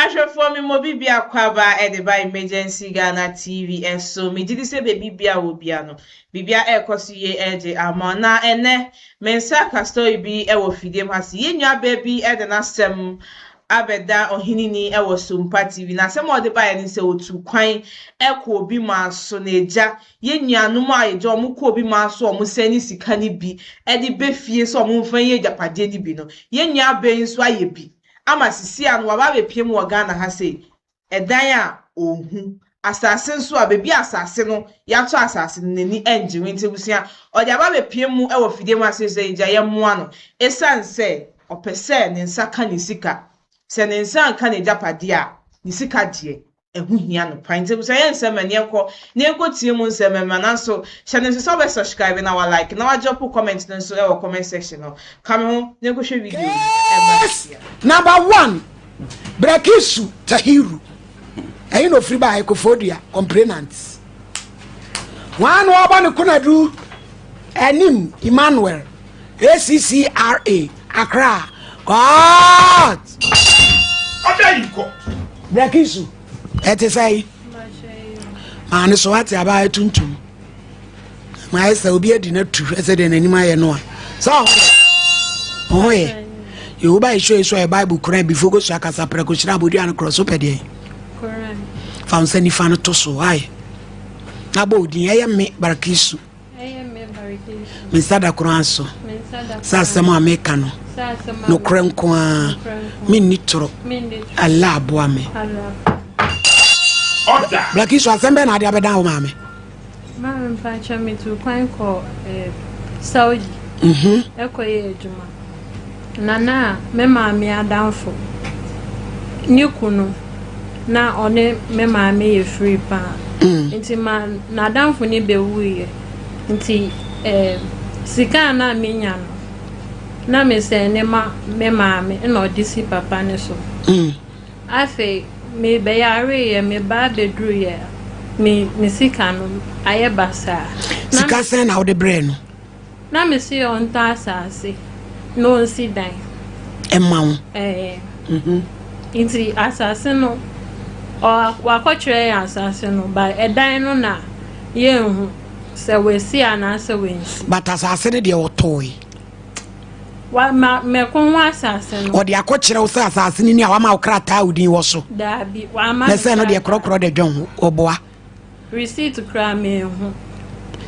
Ahwɛfoɔ me mo bibia akwaaba ɛde ba Emergency Ghana TV ɛso. Me gyidi sɛ baabi bia wɔ bia no, bibia ɛrekɔ so yie ɛde ama. Na ɛnɛ, me nsa ka story bi ɛwɔ fidie mu ha se yɛn nua baa bi ɛde n'asɛm abɛda ɔheneni ɛwɔ Sompa TV. Na asɛm a ɔde baeɛ ne sɛ otu kwan ɛkɔ obi maa so na egya yɛn nuanom a yɛgya wɔn kɔ obi maa so a wɔn sɛn ne sika no bi ɛde bɛ fie sɛ wɔn mfa nyɛ agyapadeɛ no bi no. Yɛn nua baa yi nso ayɛ bi ama sisi a no waba abɛpie mu wɔ Ghana ha sei, ɛdan a ɔnhu, asase nso a beebi asase no yɛato asase no n'ani ngye ho. Nti abusua, ɔde aba abɛpie mu wɔ fidie mu ase sɛ gya yɛmmoa no, ɛsiane sɛ ɔpɛ sɛ ne nsa ka ne sika. Sɛ ne nsa nka n'agyapadeɛ a, ne sika deɛ ɛho hia no pa. Nti abusua, yɛ nsɛm ɛne yɛnkɔ na yɛnkɔ tie mu nsɛm ɛma. Nanso hyɛ ne nso sɛ wobɛ subscribe na wa like na wa drop comment no nso ɛwɔ comment section no. Ka me ho na yɛnkɔhwɛ video yi ɛma sisia. Number one, Brakisu Tahiru. Ɛyi na ofiri baa Ekofodua, complainant. Wɔn a wɔabɔ ne konadu anim Emmanuel, ACCRA, Accra. God. Ɔda yi kɔ. Brakisu, ɛte sɛ yi. Maa ne so ate aba tuntum. Maa ayɛ sɛ obi adi n'atu hwɛ sɛ deɛ n'anim ayɛ no a. Sɛ ɔho yɛ. Yehowa yi so yɛ Bible Koran bifo go so akasa prɛko hyerɛ abodua no korɔ so pɛ deɛ. Fa wo nsa nifa no to so ae. Na bɔ odin ɛyɛ me Barakisu. Me nsa da koran so. Sɛ asɛm a meka no, nokorɛ nko ara, menni toro. Allah aboa me. Barakisu, asɛm bɛn na ade abɛdan wo maame? Maame, mpakyɛ, metu kwan kɔ Saudi ɛkɔyɛ adwuma. Na na me maame adamfo ne kunu na ɔne me maame yɛ free paa. Nti ma n'adamfo ne bɛwuiɛ. Nti sika a na menya no, na mesɛn ne ma me maame na ɔde si papa ne so. Afei mebɛyareeɛ, mebaa bɛduruiɛ, me sika no ayɛ basaa. Sika sɛn na wode brɛɛ no? Na mesi ɔntɔ asase na ɔnsi dan. Ɛma wo? Ɛɛ. Nti asase no, wakɔkyerɛ yɛn asase no, ba ɛdan no na yɛnhu sɛ wɔasi anaasɛ wɔnsi. But asase no deɛ, wɔtɔɔe? Wa ma mɛko ho asase no. Ɔde akɔkyerɛ wo sɛ asase no ni a wama wo krataa a wo din wɔ so? Daabi, wama. Na sɛ no deɛ, korɔkorɔ de dwɔn ho ɔboa. Receipt koraa menhu.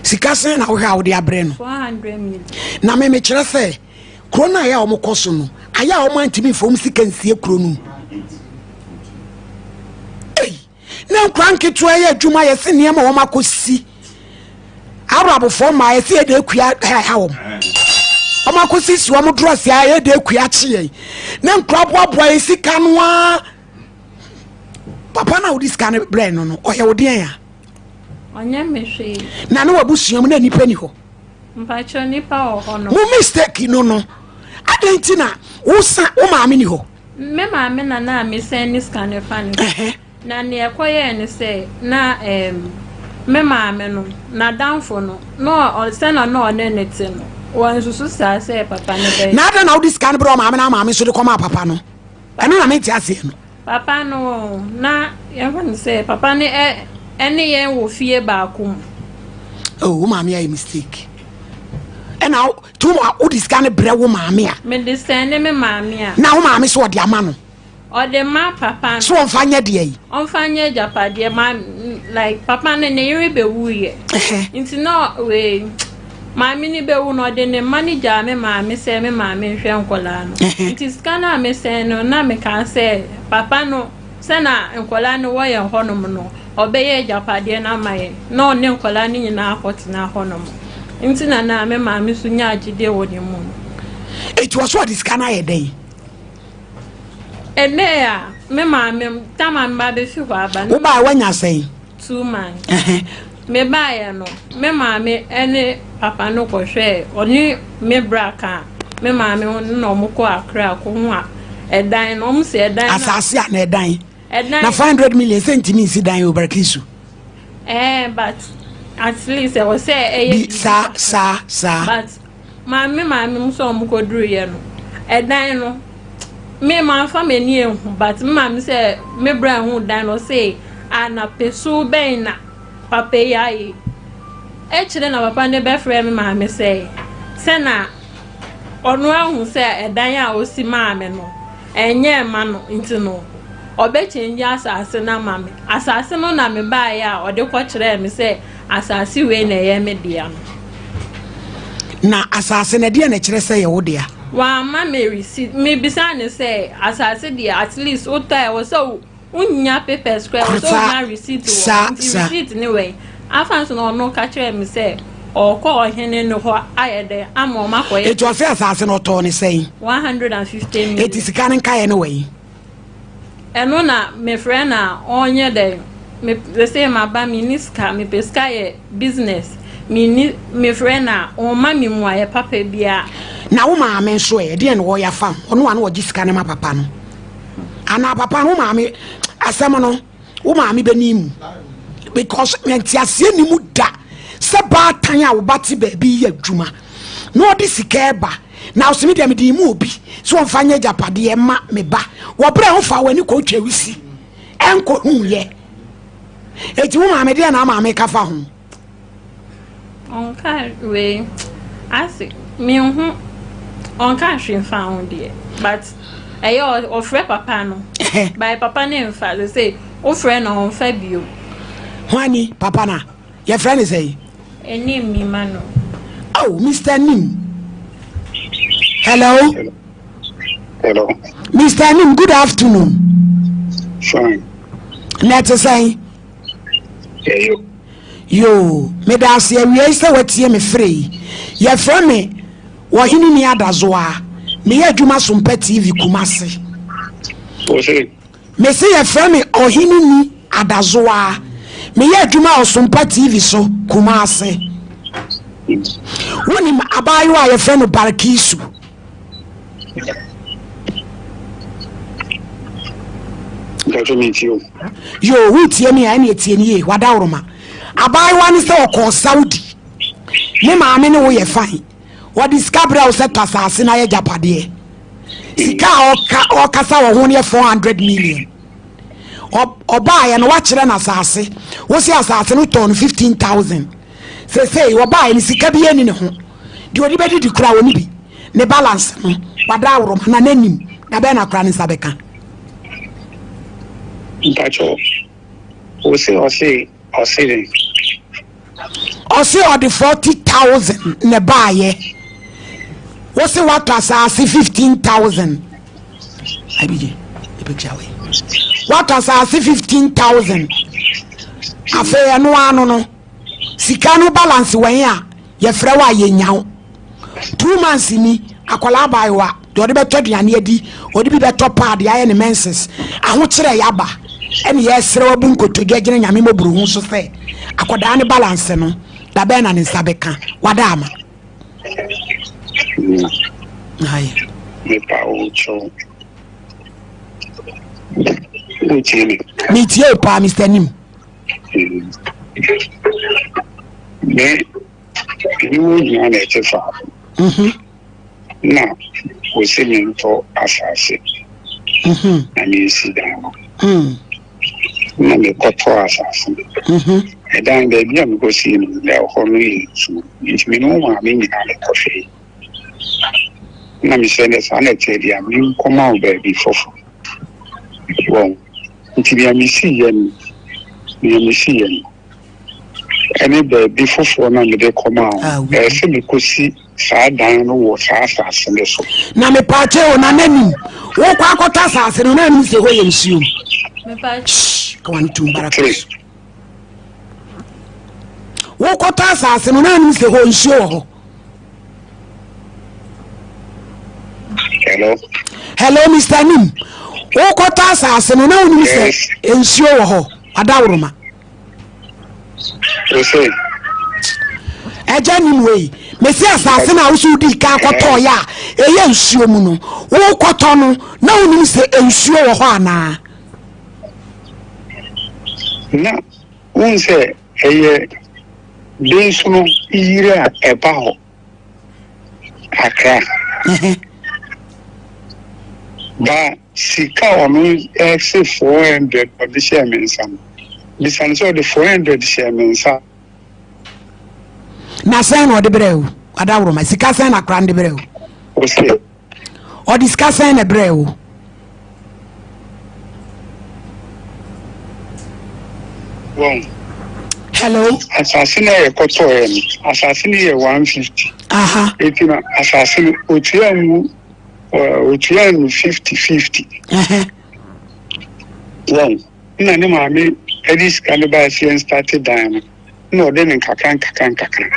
Sika sɛn na wohwɛ a wode abrɛ no? 400 million. Na me mekyerɛ sɛ kuro no ayɛ a wɔkɔ so no ayɛ a wɔn antumi nfa wɔn sika nsie kuro no mu. Ei, na nkura nketewa yɛ adwuma, yɛsi nneɛma wɔn akɔsi Arabfoɔ mmaa, yɛsi yɛde akua ha wɔn akɔsisi wɔn drɔs a yɛde akua akye yɛn, na nkura boaboa yɛn sika no ara. Papa na wode sika no brɛ no, ɔyɛ wo deɛn a? Ɔnyɛ me hwee. Na ne wabusua mu na nipa ni hɔ? Mpakyɛ, nipa wɔ hɔ no. Mo mistake no, adɛn nti na wosa wo maame ni hɔ? Me maame na mesɛn ne sika ne fa ne na nea ɛkɔyɛɛ ne sɛ na me maame no n'adamfo no na sɛ na ɔne ne te no, wɔnsusu saa sɛ papa no bɛyɛ. Na adɛn na wode sika no brɛ maame na maame nso de kɔmaa papa no? Ɛno na mente aseɛ no. Papa no, na yɛmfa no sɛ papa no ɛne yɛn wɔ fie baako mu. Oh, wo maame ayɛ mistake. Ɛna tu ma wode sika no brɛ wo maame a? Mede sɛn ne me maame a. Na wo maame so ɔde ama no? Ɔde ma papa no. So ɔmfa nyɛ deɛ yi? Ɔmfa nyɛ agyapadeɛ ma, like papa no ne yere bɛwuyɛ. Nti na wei maame no bɛwu no, ɔde ne mma no gyaa me maame sɛ me maame nhwɛ nkɔlaa no. Nti sika no a mesɛn no, na meka sɛ papa no sɛ na nkɔlaa no wɔ yɛn hɔnom no, ɔbɛyɛ agyapadeɛ no ama yɛn na ɔne nkɔlaa no nyinaa akɔtena hɔnom. Nti na me maame so nya agyidie wɔ ne mu no. Eti wɔ so ɔde sika no ayɛ dɛn? Ɛnɛ a me maame tama mba bɛfi hɔ aba no. Wobaa woanya sɛn? 2 months. Mebaeɛ no, me maame ne papa no kɔhwɛɛ, ɔne me bra ka me maame ho na ɔmo kɔ Accra kɔhu a ɛdan no, ɔmo sɛ ɛdan no. Asase a na ɛdan? Ɛdan. Na 500 million sɛ ntumi nsi dan o, Barakisu. Ɛɛ, but at least ɛwɔ sɛ ɛyɛ bi saa saa saa. But maame mu sɛ ɔmo kɔduruyɛ no, ɛdan no. Me manfa m'ani anhu but me maame sɛ me bra hu dan no ɔse ah na pesu bɛn na papa yi ayɛ. Akyire na papa no bɛfrɛ me maame sɛ sɛ na ɔno ahu sɛ ɛdan a ɔsi maa me no ɛnyɛ mma no nti no ɔbɛkyɛngye asase no ama me. Asase no na mebaeɛ a ɔde kɔkyerɛɛ me sɛ asase wei na ɛyɛ me dea no. Na asase no ɛdeɛ na ɛkyerɛ sɛ yɛ wo dea? Wamma me receipt. Mebisaa no sɛ asase deɛ at least wotɔ a ɛwɔ sɛ Wonnya papers koraa ɛwɔ sɛ wonya receipt wɔ hɔ nti receipt ne wɛn afa nso na ɔno ka kyerɛɛ me sɛ ɔrekɔ ɔhene no hɔ ayɛ dɛn ama ɔmo akɔyɛ. Eti ɔsɛ asase no ɔtɔɔ ne sɛn? 150 million. Eti sika no nkaeɛ ne wɛn? Ɛno na mefrɛ no a ɔnyɛ dɛn me sese maba menni sika mepɛ sika yɛ business menni mefrɛ no a ɔmma me mmuaeɛ papa biara. Na wo maame nso ɛ ɛdeɛn na ɔyɛ afa ho ɔno a na ɔgye sika no ma papa no? anaa papa no wo maame asɛm no wo maame bɛni mu because nteaseɛ ni mu da sɛ baatan a wo ba te baabi yɛ adwuma na ɔde sika ɛba na ɔsɛ me deɛ mede mu obi sɛ ɔmfa nyɛ agyapadeɛ ma me ba wɔbrɛ ho fa w'ani kɔ twa wisi ɛnkɔ huyɛ eti wo maame deɛ na maame ka fa ho. Ɔnka wei ase menhu ɔnka hwee mfa ho deɛ but ɛyɛ ɔfrɛ papa no by papa no mfa sɛ sɛ wofrɛ no ɔmfa bio. Hwani papa na yɛfrɛ ne sɛn? Anim mi ma no. Oh, Mr. Nim. Hello. Hello. Mr. Nim, good afternoon. Fine. Na ɛte sɛn? Yoo, meda ase awiei sɛ woatie me frɛ yi. Yɛfrɛ me Ɔhene Ni Adazoa. Meyɛ adwuma Sompa TV Kumasi. Mese yɛfrɛ me Ɔhene Ni Adazoa. Meyɛ adwuma wɔ Sompa TV so Kumasi. Wonim abaayewa a yɛfrɛ no Barkisu? Yo, wotie me a ɛne ɛtie ne yie wadaworoma. Abaayewa ne sɛ ɔkɔɔ Saudi. Ne maame ne wo yɛ fine. Wɔde sika brɛ wo sɛ tɔ asase na yɛ gyapadeɛ. Sika a ɔka ɔkasa wɔ ho no yɛ 400 million. Ɔbaeɛ no wakyerɛ no asase. Wo se asase no tɔɔ no 15,000. Sesei ɔbaeɛ no sika bi ani ne ho. Deɛ ɔde bɛdidi koraa ɔni bi. Ne balance no wada aworoma na n'anim da bɛn na koraa ne nsa bɛka. Mpakyɛw, ose ɔse ɔse dɛn? Ɔse ɔde 40,000 na ɛbaayɛ. Wose watɔ asaase 15,000. Abigye, the picture wei. Watɔ asaase 15,000. Afei ɛno ano no, sika no balance wɛn a yɛfrɛ wo a yɛnya wo. 2 months ni, akwadaa abaayewa deɛ ɔde bɛtɔ aduane adi, ɔde bi bɛtɔ paadi ayɛ ne menses, ahokyerɛ yaba, ɛne yɛsrɛ wabu nkotodwe gyina Nyame mmɔborɔhu so sɛ akwadaa ne balance no da bɛn na ne nsa bɛka wada ama. Aye. Mepa wo kyɛw. Wotie me? Metie wo paa Mr. Nim. Me ne wo nyinaa na ɛte faako. Na wɔsi me ntɔ asase na mensi dan no. Na mekɔtɔ asase no. Ɛdan baabi a mekɔsii no na ɛhɔ no yɛ nsuo. Nti me ne wo maame nyinaa mekɔhwɛe. Na mesɛ dɛ saa na ɛteɛ deɛ a menkɔma wo baabi foforɔ. Wɔn. Nti nea mesiiɛ no, nea mesiiɛ no, ɛne baabi foforɔ no a mede kɔmaa wo no, ɛyɛ sɛ mekɔsi saa dan no wɔ saa asase no so. Na mepaakyɛ o, na n'anim wokɔ akɔtɔ asase no, na anim sɛ hɔ yɛ nsuo. Shh, ka wano tum baraka so. Wokɔtɔ asase no, na anim sɛ hɔ nsuo wɔ hɔ. Hello. Hello, Mr. Nim. Wokɔtɔ asase no, na wonim sɛ nsuo wɔ hɔ, adaworoma. Ɛgya nim wei. Mesi asase no a woso wodii kan kɔtɔɔyɛ a ɛyɛ nsuo mu no, wokɔtɔ no, na wonim sɛ nsuo wɔ hɔ anaa? Na wohu sɛ ɛyɛ bensono yiri a ɛba hɔ kakra. Ba sika a ɔno ɛse 400 ɔde hyɛɛ me nsa no, bisa no sɛ ɔde 400 hyɛɛ me nsa. Na sɛn na ɔde brɛ wo? Adaworoma, sika sɛn na akora no de brɛ wo? Ɔse. Ɔde sika sɛn na ɛbrɛ wo? Wɔn. Hello. Asase no a yɛkɔtɔɔɛ no, asase no yɛ 150. Aha. Eti na asase no otua mu otua no 50 50. Wɔn. Na ne maame de sika no baa sɛ yɛn starte dan no, na ɔde no nkakra nkakra nkakra.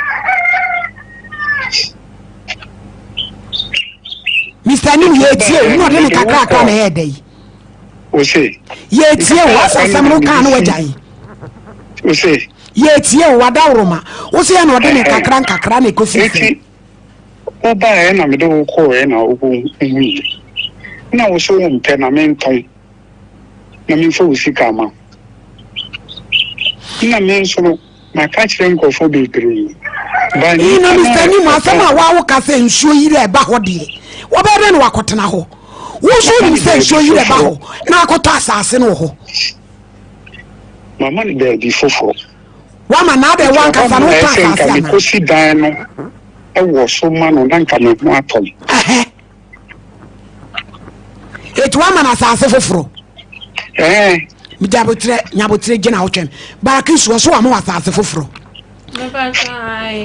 Mr. Nim yɛtie o, na ɔde ne kakrakra na ɛyɛ dɛ yi. Ose. Yɛtie o, wasa asɛm no kaa no wagya yi. Ose. Yɛtie o, wadaworoma. Wose yɛ na ɔde ne nkakra nkakra na ɛkɔsi sɛ. Eti, wobaeɛ na mede wo kɔɔɛ na wobɛhuiɛ. Na wo so wompɛ na mentɔn. na memfa wo sika mma wo. Nna me nso no, maka akyerɛ nkurɔfoɔ bebree. Ba Iyi na nnipa no Mister a Nim, asɛm ɛba a woa woka sɛ nsuo yiri a ɛba hɔ deɛ, wɔbɛyɛ dɛn na wakɔtena hɔ? Wo nso mama wonim no sɛ baabi nsuo yiri ɛba foforɔ. hɔ na akɔtɔ asase no wɔ hɔ. Mama no baabi foforɔ. Woama na adɛn Nti ɛhɔ woankasa no no na wotɔ ɛsɛ nka asase anaa? mekɔsi dan no wɔ so ma no na nka me ho atɔ me. Ɛhɛ. Eti wama no asase foforɔ. Ɛɛ. Nyabotrɛ nyabotrɛ gyina hɔ twɛn. Baaki so ɔso wama wɔ asase foforɔ.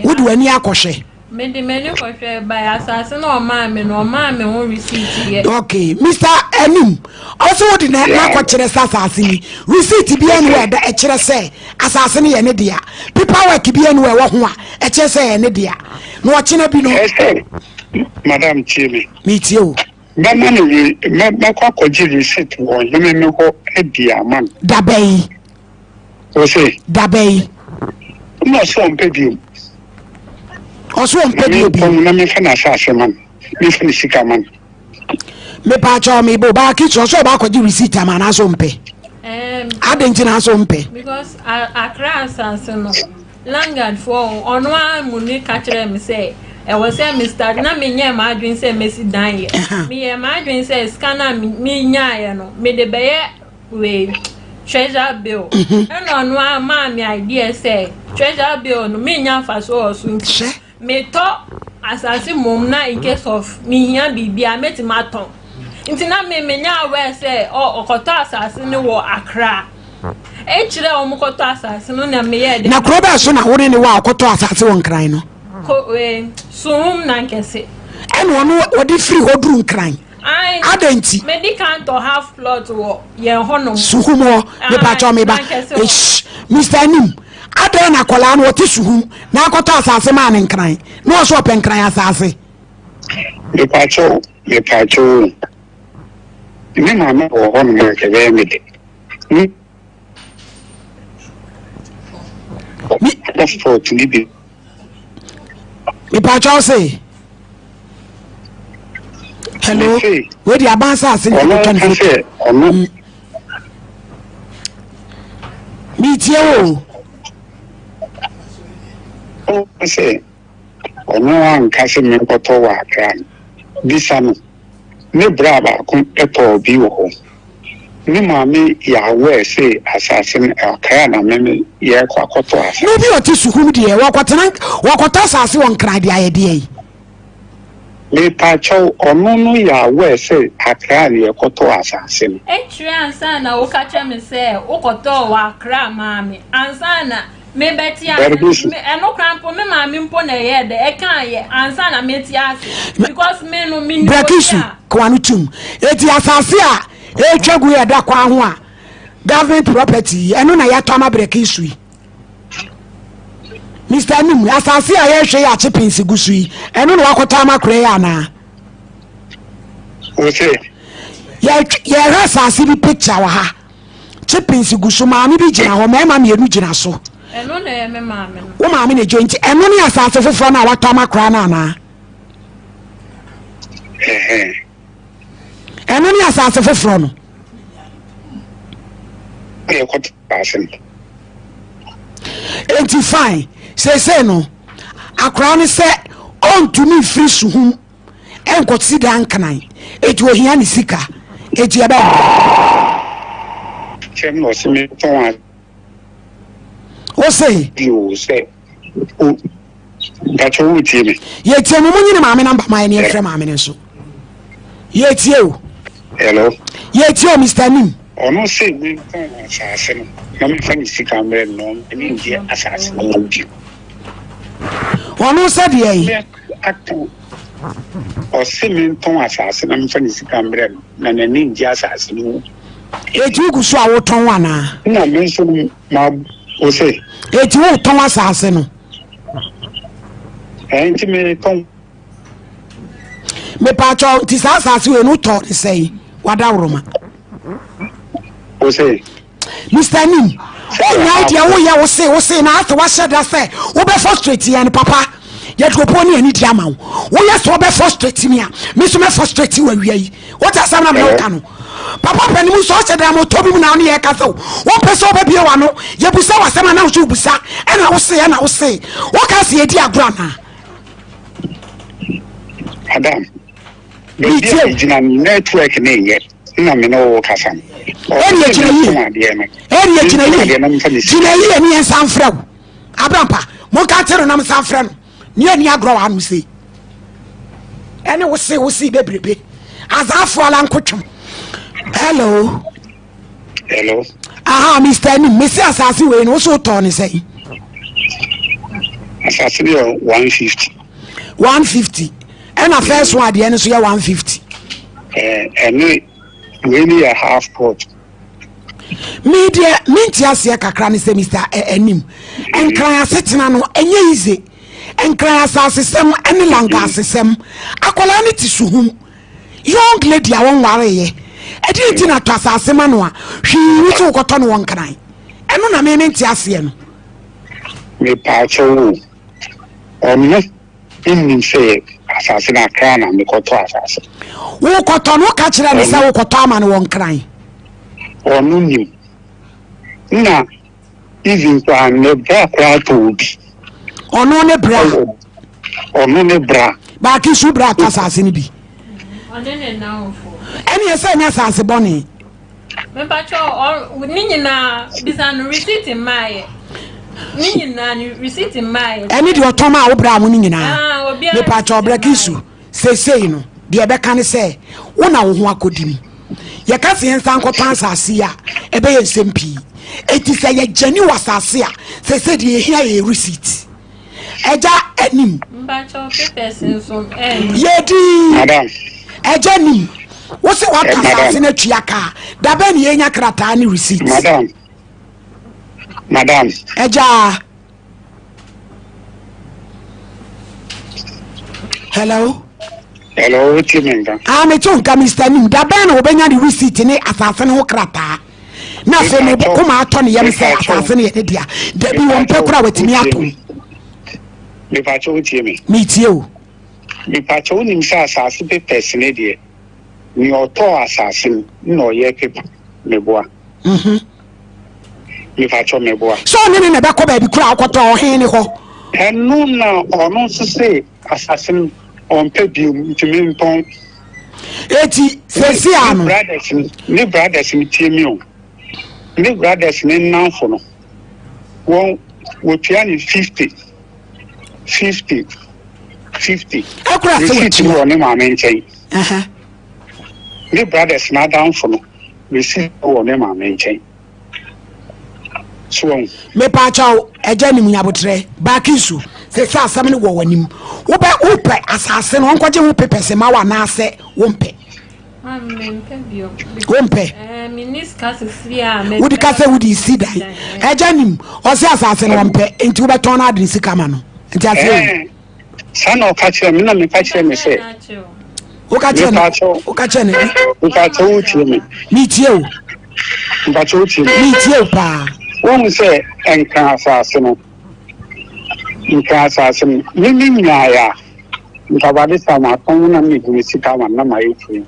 Wode w'ani akɔhwɛ. Mede m'ani kɔhwɛ by asase na ɔmaa me no ɔmaa me ho receipt yɛ. Okay, Mr. Anim, ɔsɛ wode na n'akɔkyerɛ sɛ asase ni receipt bi ɛni wɔ ɛda ɛkyerɛ sɛ asase no yɛ ne dea paperwork bi ɛni wɔ ɛwɔ ho a ɛkyerɛ sɛ ɛyɛ ne dea na ɔkyena bi no. Ɛsɛ Madam tie me. Metie o. Mɛma no re mɛ mɛkɔ akɔgye receipt wɔ ɔhene no hɔ de ama no. Da bɛn? Ose. Da bɛn? Ɛna ɔse ɔmpɛ biom. Ɔse ɔmpɛ bio bio. Na mentɔn na memfa n'asase ma no, memfa ne sika ma no. Mepaakyɛw me bo baa kitchen ɔse ɔba akɔgye receipt ama anaasɛ ɔmpɛ? Adɛn nti na asɛ ɔmpɛ? Because Accra asase no. Langard foɔ o, ɔno ara mu ne ka kyerɛɛ me sɛ ɛwɔ sɛ me start na menyɛɛ m'adwene sɛ mɛsi dan yɛ. Meyɛɛ m'adwene sɛ sika no a menyaeɛ no mede bɛyɛ wei treasure bill. Mhm. Ɛna ɔno ara maa me idea sɛ treasure bill no menya mfasoɔ wɔ so nti metɔ asase mmom na in case of mehia biribi a mɛtumi atɔn. Nti na me menya aware sɛ ɔkɔtɔ asase no wɔ Accra. Ekyir a wɔkɔtɔ asase no na meyɛɛ dɛ. Na kuro bɛɛ so na wo ne ne wɔ a ɔkɔtɔ asase wɔ Nkran no? Ko ee Suhum Nankɛse. Ɛna ɔno ɔde firi hɔ duru Nkran? Ae. Adɛn nti? Medi kan tɔ half plot wɔ yɛn hɔnom. Suhum hɔ? Mepakyɛw meba. Nankɛse hɔ. Eish, Mister Anim, adɛn na akwadaa no ɔte Suhum na akɔtɔ asase maa no Nkran na ɔso ɔpɛ Nkran asase? Mepakyɛw, mepakyɛw o. Me maame wɔ hɔnom a anka ɛbɛyɛ me dɛ. Passport ni bi. Mipatwa ɔse. Hello. Wei di aban asase na ɛkɔtwa ne foto. Ɔno. Mi tie o. Ɔno sɛ ɔno anka sɛ menkɔtɔ wɔ Accra no. Bisa no. Ne bra baako tɔɔ bi wɔ hɔ. Ne maame yɛ aware se asase no Accra na me me yɛrekɔ akɔtɔ asase. Na obi a ɔte suhum deɛ wɔkɔtena wɔkɔtɔ asase wɔ Nkran de ayɛ deɛn? Mepakyɛw, ɔno no yɛ aware sɛ Accra na yɛkɔtɔɔ asase no. Akyire ansa na woka kyerɛ me sɛ wokɔtɔɔ wɔ Accra maa me ansa na mebɛte ase. Me ɛno koraa mpo me maame mpo na ɛyɛɛ dɛ ɛkaeɛ ansa na mete ase because me no menim obi Brakisu, a. koa no tum. Eti asase a ɛretwa gu yɛ da kwan ho a government property yi, ɛno na yɛatɔ ama Brakisu yi. Mr. Anim, asase a yɛrehwɛ yi akye pensi gu so yi, ɛno na wakɔtɔ ama korɛ yi anaa? Wo se? Yɛhwɛ asase bi picture wɔ ha. Chippings gu so, maame bi gyina hɔ, mmarima mmienu gyina so. Ɛno na ɛyɛ me maame no. Wo maame na egye nti ɛno ne asase foforɔ no a watɔ ama koraa no anaa? Ɛno ne asase foforɔ no. Enti fine, seesei no akwaraa no sɛ ɔntumi mfiri suhum nkɔsi dan nkran, eti ohia ne sika. Eti ɛbɛn. Kyɛm na ɔse metɔn a. Wo se. Bio sɛ o mpakyɛ wo tie me. Yɛtie mo mo nyini maame namba ma yɛ ne yɛfrɛ maame no nso. Yɛtie o. Hello. Yɛtie o Mr. Nim. Ɔno se mentɔn asase no na memfa ne sika mmerɛ no na ɔne ngye asase no ho bio. Ɔno sɛ deɛ yi. Atɔn ɔse mentɔn asase na memfa ne sika mmerɛ no na n'ani ngye asase no ho. Eti wogu so a wotɔn anaa? Na me nso ma wo se. Eti wotɔn asase no? Ɛɛ nti metɔn. Mepaakyɛw nti saa asase wei no wotɔn ne sɛn? Wadaworoma. Wo se. Mr. Nim, wonyae deɛ woyɛ wo se wo se na asɛ wahyɛ da sɛ wobɛ frustrate yɛn papa. Yɛde obuo ne anidi ama wo. Woyɛ sɛ wobɛ frustrate me a, me nso mɛ frustrate wo awia yi. Wote asɛm na mene woka no. Papa panin mu nso ɔhyɛ da ma ɔtɔ bi mu na ɔne yɛ kasa o. Wompɛ sɛ wobɛbie w'ano. Yɛbusa w'asɛm a na wo nso wobusa. Ɛna wo se ɛna wo se. Woka sɛ yɛdi agorɔ anaa? Madam, baabi a megyina no network ne nyɛ na me ne wo kasa no. Ɛne gyina yie. Ɛne gyina yie. Gyina yie ne yɛn nsa mfrɛ wo. Abrampa, monka nkyerɛ no na mensan mfrɛ no. Ne ani agorɔ wɔ ano sei. Ɛne wo se wo se bebrebe. Azafo ala nkotwem. Hello. Hello. Aha, Mr. Anim, mese asase wei no, wo so wotɔɔ ne sɛn? Asase no yɛ 150. 150. Ɛna first one adeɛ no so yɛ 150. Ɛne wei no yɛ half plot. Me deɛ mente aseɛ kakra ne sɛ Mr. Anim nkran asetena no ɛnyɛ easy nkran asasesɛm ne langa asesɛm akwadaa no te suhum young lady a wɔnwareyɛ ɛdeɛ nti na tɔ asase ma no a hwee ni sɛ wokɔtɔ no wɔ nkran ɛno na me mente aseɛ no. Mepaakyɛw o ɔno nnim sɛ asase no Accra na mekɔtɔ asase. Wokɔtɔ no woka kyerɛ no sɛ wokɔtɔ ama no wɔ Nkran. Ɔno nim. Na even koraa ne bra koraa tɔ obi. Ɔno ne bra. Ɔno ne bra. Baaki su bra tɔ asase no bi. Ɔne ne nnamfo. Ɛne ɛsɛ nyɛ asase bɔne. Mepakyɛ ɔ ne nyinaa bisa no receipt mmaayɛ ne nyinaa ne receipt mmaayɛ. Ɛne deɛ ɔtɔn maa wo bra mo ne nyinaa mepakyɛ ɔbrɛ kisu seesei no deɛ ɛbɛka ne sɛ wo na wo ho akɔdi mu yɛka sɛ yɛnsa nkɔtɔn asase yi a ɛbɛyɛ nsɛm pii eti sɛ yɛgyani wɔ asase a seesei deɛ yɛhia yɛ receipt. Ɛgya anim. Yɛdi. Ɛgya anim. Wo sɛ wata asase no atua kaa. Da bɛn ne yɛnya krataa ne receipt? Madam. Madam. Ɛgya. Hello. Hello, wotie me nka? Ah, mete wo nka Mr. Nim. Da bɛn na wɔbɛnya ne receipt ne asase no ho krataa? Na afei ne koma atɔ ne yam sɛ asase no yɛ ne dea. Dabi wɔn pɛ kora watumi atom. Mepakyɛ wotie me? Metie o. Mepakyɛ wonim sɛ asase papers ne deɛ, nea ɔtɔɔ asase no na ɔyɛ paper, meboa. Mhm. Mepakyɛ meboa. Sɛ ɔne ne na ɛbɛkɔ baabi kora a ɔkɔtɔ ɔhen ne hɔ. Ɛno na ɔno nso se Asase no ɔmpɛ biom nti mentɔn. Eti sɛsi a no. Ne brothers no tie me o. Ne brothers ne nnamfo no wɔn wɔtua ne 50 50 50. Ɛkura sɛ wɔtua. Receipt wɔ ne maame nkyɛn. Ne brothers n'adamfo no receipt wɔ ne maame nkyɛn. So wahu? Mepaakyɛw, Agya nim nyabotrɛ, Bakisu, sese asɛm no wɔ w'anim. Wobɛ wopɛ asase no ɔnkɔgye ho papers ma wo anaasɛ wompɛ? Wompɛ? Wode ka sɛ wode si dan. Agya nim, ɔse asase no ɔmpɛ, nti wobɛtɔn no ade ne sika ma no. Nti aseɛ Saa na ɔka kyerɛ me na meka kyerɛ me sɛ. Woka kyerɛ no. Woka kyerɛ no. Mpakyɛ wotie me. Metie o. Mpakyɛ wotie me. Metie o paa. Wohu sɛ nkran asase no nkran asase no me me nyaeɛ a nka bade sa matɔn na mede me sika ma na mayɛ free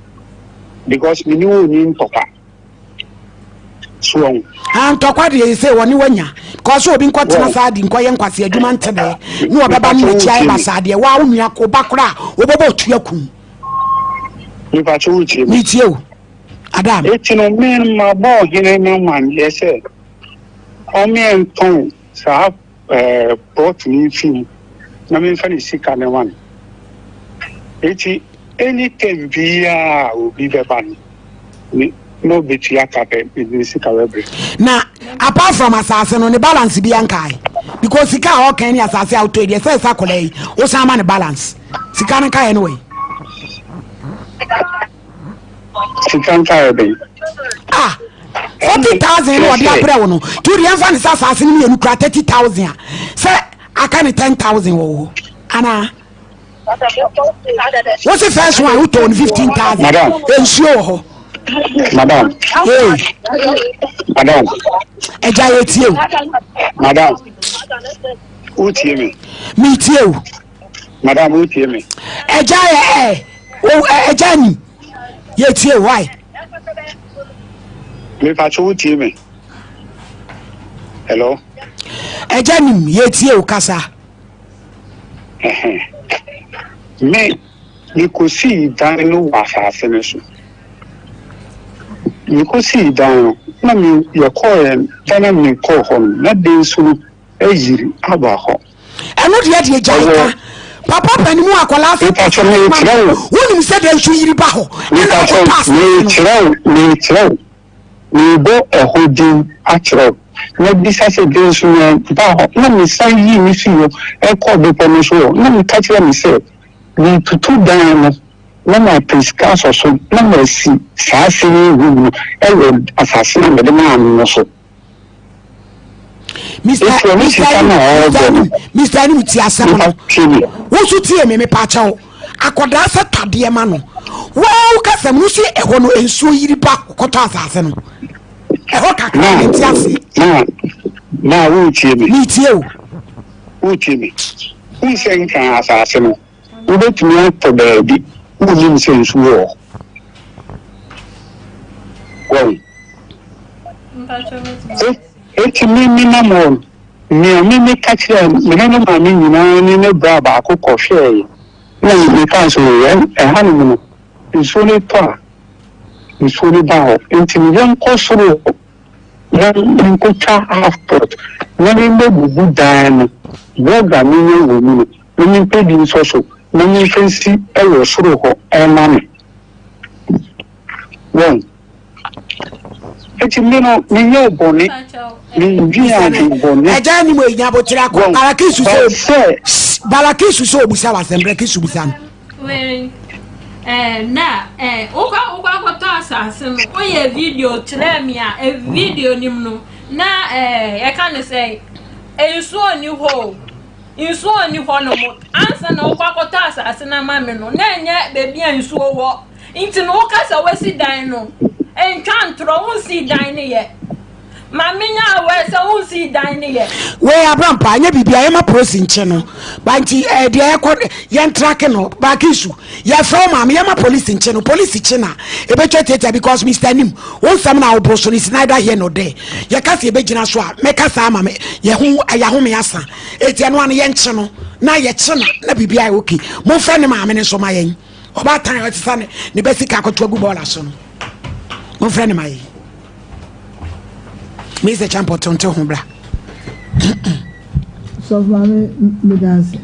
because me ne wo ni ntɔkwa. So wɔn. Ah, ntɔkwa deɛ yɛ sɛ wɔne wanya kɔɔ so obi nkɔtena saa di nkɔyɛ nkwasi adwuma ntɛnɛ ne wɔbɛba ne n'akyi ayɛ basaa deɛ waa wo nua ko ba koraa wɔbɛbɔ otua kum. Mepakyɛ wo tie me. Metie o. Adam. Eti no me mabɔ ɔhene no amanneɛ sɛ ɔmmeɛntɔn saa ɛɛ plot no mfi mu na memfa ne sika no ma no. Eti anytime biara a obi bɛba no, ne na obetua ka pɛ, mede ne sika bɛbrɛ. Na apart from asase no, ne balance bi ankae. Because sika a ɔkan ne asase a wotɔ yi deɛ sɛ ɛsɛ akwadaa yi, wosan ma ne balance. Sika no nkaeɛ no wɔ yi. Sika nkaeɛ bɛn? Ah, 40,000 na ɔde abrɛ wo no. Nti wodeɛ ɛmfa ne sɛ asase no mmienu kura 30,000 a, sɛ aka ne 10,000 wɔ wo hɔ anaa? Wosi first one wotɔɔ no 15,000. Madam. Nsuo wɔ hɔ. Madam. Hey. Madam. Ɛgya yɛ tie o. Madam. Wotie me? Metie o. Madam wotie me? Ɛgya yɛ ɛ o ɛgya ni yɛ tie why? Mepatwo wotie me? Hello? Ɛgya nim yɛ tie o kasa. Me mekosii dan no wɔ asase no so. Mekosii dan no na me yɛkɔɔ da na mekɔɔ hɔ no na de nso no ayiri aba hɔ. Ɛno deɛ deɛ gyae ka. Papa panin mu akwadaa sɛ Mepakyɛ mekyerɛ wo. Wonim sɛ dɛn nso yiri ba hɔ. Ɛna akɔtɔ asase no. Mekyerɛ wo mekyerɛ wo. Merebɔ ɛhɔ din akyerɛ wo. Na bisa sɛ dɛn nso na ɛbaa hɔ. Na mesan yii me fii hɔ kɔɔ bepɔ no so hɔ. Na meka kyerɛɛ me sɛ, Meretutu dan no na mapɛ sika asɔ so na masi saa singing room no wɔ asase no a mede maa no no so. Mr. Mr. Anim, Mr. Anim ti asɛm no. Wo nso tie me mepa kyɛw. Akɔdaa sɛ tadeɛ ma no. Wo kasɛm no si ɛhɔ no nsuo yiri ba kɔtɔ asase no. Ɛhɔ kakra me nti aseɛ. Na na wo tie me. Me tie o. Wo tie me. Wo sɛ nka asase no. Wobɛtumi atɔ baabi wonnim sɛ nsuo wɔ hɔ. Wɔn. Enti me menam hɔ no, nea me meka kyerɛɛ me ne ne maame nyinaa ne ne bra baako kɔhwɛeɛ, na mekaa sɛ, O, ɛhanom no, nsuo no tɔ a, nsuo no ba hɔ, enti no yɛnkɔ soro hɔ na menkɔtwa half plot na memmɛbubu dan no, blɔg a menya wɔ mu no, na mempɛ bi nsɔ so na memfa nsi wɔ soro hɔ mma no. Wɔn. Eti me no, menyɛɛ bɔne, mendwen adwen bɔne. Ɛgya anim eyi nyabotere akɔ Balakisu sɛ Balakisu sɛ obusa wasɛm Balakisu busa no. Wei eh, na eh, wokɔ wokɔ akɔtɔ asase no woyɛ video kyerɛ me a eh, video nim no na eh, yɛka ne sɛ nsuo nni hɔ o nsuo nni hɔ nom ansa na wokɔ akɔtɔ asase no ama me no na ɛnyɛ baabi a nsuo wɔ Nti no woka sɛ woasi dan no, ntwa ntorɔ, wonsii dan no yɛ. Ma menya aware sɛ wonsii dan no yɛ. Wei abrampa ɛnyɛ biribi a yɛma prosi nkye no ba nti eh, deɛ yɛkɔ yɛntrake no baakisu yɛfrɛ wo maame yɛma polisi nkye no polisi kye na ɛbɛtwa tiatia because Mr. Nim wo nsɛm na woboro so no is neither here nor there yɛka sɛ yɛbɛgyina so a mɛka saa ma me yɛho yɛahome asa ɛti ɛno ano yɛnkye no na yɛkye na na biribi ayɛ okay momfrɛ ne maame no nso ma yɛn Ɔbaatan a ɔsesa ne ne ba sika akɔto agu bɔɔla so no, momfrɛ no ma yi. Mr. Champo tonto ho bra. Sɔfo maame meda ase.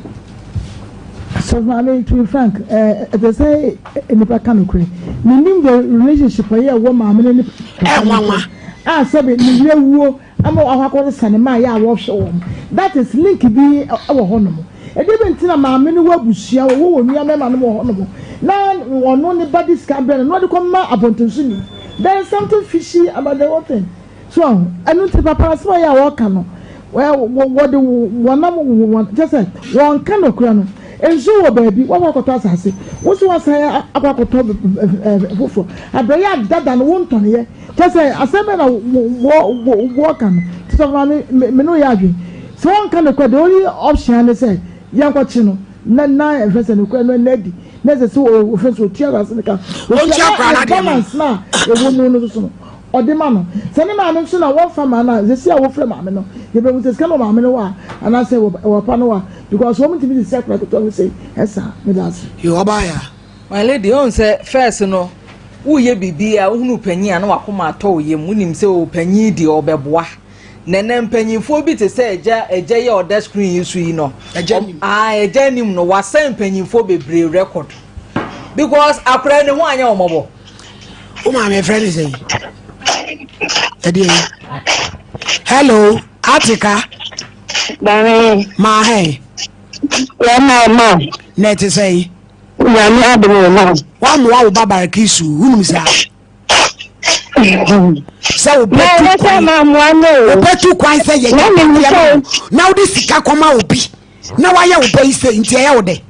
Sɔfo maame to be frank, ɛsɛ sɛ nnipa ka nokorɛ. Menim the relationship a ɛwɔ maame ne ne papa no ntam a sɛbe ne werɛ wuo ama wɔakɔ akɔsesa ne mma a yɛ a wɔhwɛ wɔn. That is link bi wɔ hɔ nom. Ɛdeɛ bɛ nti na maame no wɔ abusua, wɔwɔ wɔn nua mmarima nom wɔ hɔ nom na ɔno ne ba de sika brɛ no na ɔde kɔ ma abɔntensoni. There is something fishy about the whole thing. So ahu? Ɛno nti papa asɛm a yɛ a wɔka no, wɔde wɔnam wɔn kyɛ sɛ wɔnka nokorɛ no. Nsuo wɔ baabi, woakɔ akɔtɔ asase, wo nso woasan akɔ akɔtɔ foforɔ. Abrɛ yɛ a dada no wontɔneɛ. Kyerɛ sɛ, asɛm bɛn na wɔka no? Nti sɔfo maame, me ne wo yɛ adwene. Sɛ wɔnka nokorɛ, the only option ara ne sɛ yɛnkɔkye no na na ɛhwɛ sɛ nokorɛ no ɛnna adi na ɛsɛ sɛ wɔfrɛ sɛ ɔtua asase no ka. Ɔntua koraa na na deɛ ma. Balance no a ɛwɔ mu no nso no, ɔde ma no. Sɛ ne maame nso na wɔmfa ma no a, seesei a wofrɛ maame no, yɛbɛhu sɛ sika no wɔ maame no hɔ a anaasɛ ɛwɔ papa no hɔ a, because wɔn ntumi de si akwadaa ketewa ho sei ɛsaa. Meda ase. Yoo, ɔbaa ya. My lady, wohu sɛ first no. Woreyɛ biribi a wohunu panyin a na wakoma atɔ wo yam, wonim sɛ o panyin deɛ ɔbɛboa. Na ɛnɛ mpanyinfoɔ bi te sɛ agya agya yi a ɔda screen yi so yi no, Agya nim. Ah, agya nim no, wasɛn mpanyinfoɔ bebree record. Because akora ne ho anyɛ wɔn mmɔbɔ. Wo maame frɛ ne sɛn? Ɛdeɛ yi. Hello, Atika. Maame. Maa hɛn. Yɛn na ma. Na ɛte sɛn? Nyame adom o ma. Wammoa wo ba Barikisu, wonim saa? Sɛ wobɛtu kwan, wobɛtu kwan sɛ yɛ gyapadeɛ ma wo, na wode sika kɔma obi, na wayɛ wo ba yi sei, nti ɛyɛ wo dɛ?